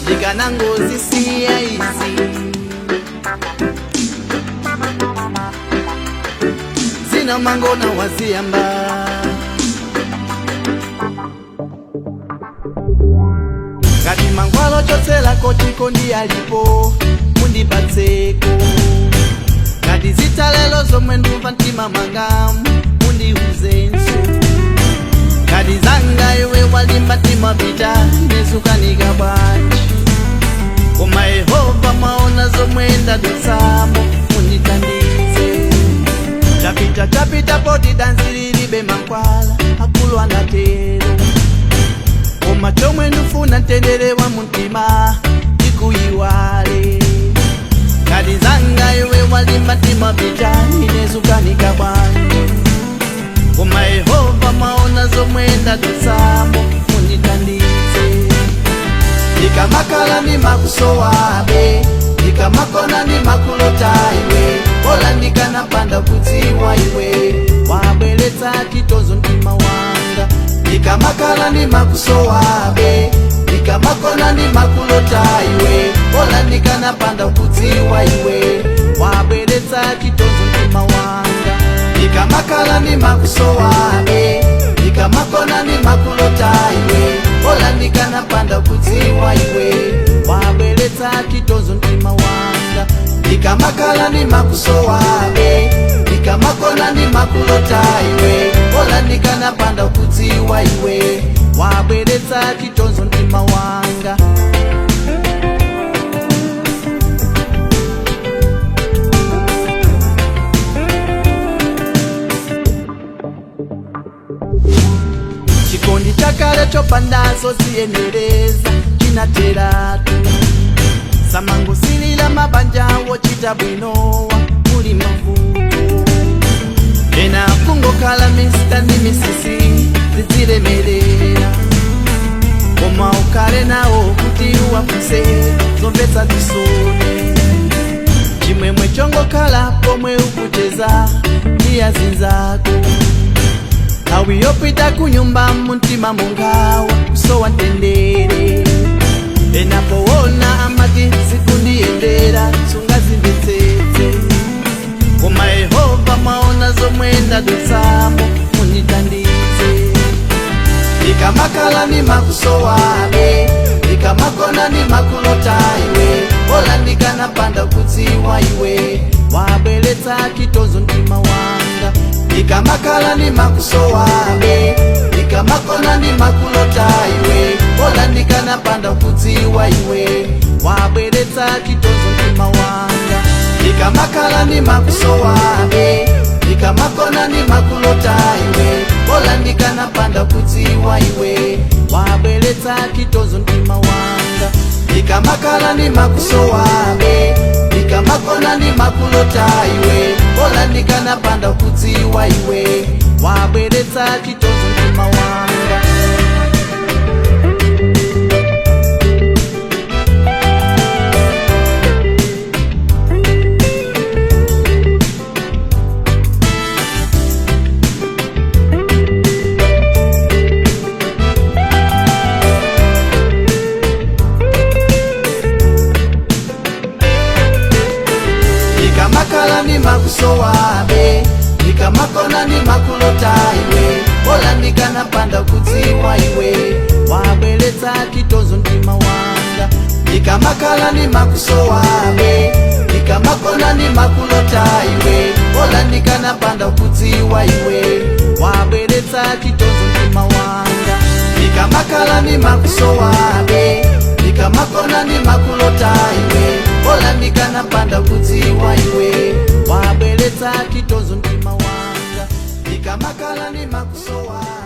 Ndikanangozisiya izi. Zina mangona waziyamba. Ngati mangwalo chotselako chikondi alipo, mundipatseko. Ngati zitalelo zomwe ndumva mtima mwanga, mundiuzenso. Ngati zanga iwe walimba mtima pita, ndizukanika bwanji? Koma Yehova mwaona zomwe ndadutsamo, mundithandize. Chapita chapita, poti danzi lilibe mankhwala, akulu anatero. Koma chomwe ndifuna mtendere wa mumtima, ndikuyiwale. Ngati zanga iwe walimba mtima pita, inezukanika bwanji? Koma Yehova mwaona zomwe ndadutsamo, mundithandize. Ndikamakhala ndimakusowabe, ndikamakona ndimakulota iwe. Bola ndikanapanda kudziwa iwe, wabweretsa chitonzo mtima wanga. Ndikamakhala ndimakusowabe, ndikamakona ndimakulota iwe. Bola ndikanapanda kudziwa iwe, wabweretsa chitonzo mtima wanga. Ndikamakhala ndimakusowabe, ndikamakona ndimakulota iwe. Bola ndikanapanda kudziwa iwe, wabweretsa chitonzo mtima wanga. Ndikamakhala ndimakusowabe, ndikamakona ndimakulota iwe. Bola ndikanapanda kudziwa iwe, wabweretsa chitonzo mtima wanga. Chikondi chakale chopandazo ziyenereza chinateratu. Samangosilila mabanja wochita bwinowa muli mavuto. Ena kungokhala Mr ndi Mrs zidzilemerera, koma ukhale nawo kuti uwafuse zomvetsa chisoni. Chimwemwe chongokhala pomwe ukucheza ndi azinzako, nthawi yopita kunyumba mumtima mungawa kusowa mtendere. Enapowona amati sikundiyendera, sungazimvetsetse. Koma Yehova mwaona zomwe ndadutsamo, mundithandize. Ndikamakhala ndimakusowabe, ndikamakona ndimakulota iwe. Bola ndikanapanda kudziwa iwe, wabweretsa chitonzo mtima wanga. Ndikamakhala ndimakusowabe, ndikamakona ndimakulota iwe. Bola ndikanapanda kudziwa iwe, wabweretsa chitonzo mtima wanga. Ndikamakhala ndimakusowabe, ndikamakona ndimakulota iwe. Bola ndikanapanda kudziwa iwe, wabweretsa chitonzo mtima wanga. Ndikamakhala ndimakusowabe, ndikamakona ndimakulota iwe. Bola ndikanapanda kudziwa iwe, wabweretsa chitonzo mtima wanga. Ndikamakhala ndimakusowabe, ndikamakona ndimakulota iwe. Bola ndikanapanda kudziwa iwe, wabweretsa chitonzo mtima wanga. Ndikamakhala ndimakusowabe, ndikamakona ndimakulota iwe. Bola ndikanapanda kudziwa iwe, wabweretsa chitonzo mtima wanga. Ndikamakhala ndimakusowabe, ndikamakona ndimakulota iwe. Bola ndikanapanda kudziwa iwe, wabweretsa chitonzo mtima wanga. Ndikamakhala ndimakusowabe.